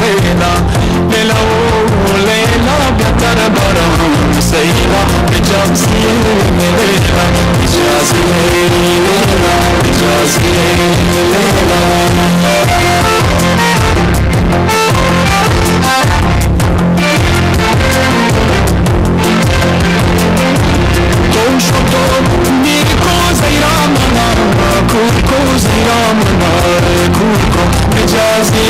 لیلا، لیلا او لیلا، بیا تر باران سیلا، مجازی لیلا، مجازی لیلا، مجازی لیلا. تو شو تو، نیکو زیرا منا، کورکو زیرا منا، کورکو مجازی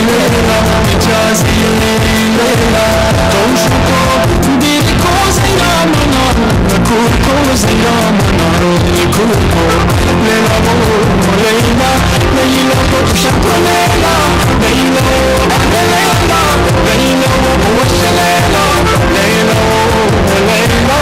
لیلا، مجازی لیلا. تو شو تو، نیکو زیرا منا، کورکو زیرا منا، کورکو. لیلا او لیلا، لیلا او شکو لیلا، لیلا او لیلا، لیلا او وش لیلا، لیلا او لیلا،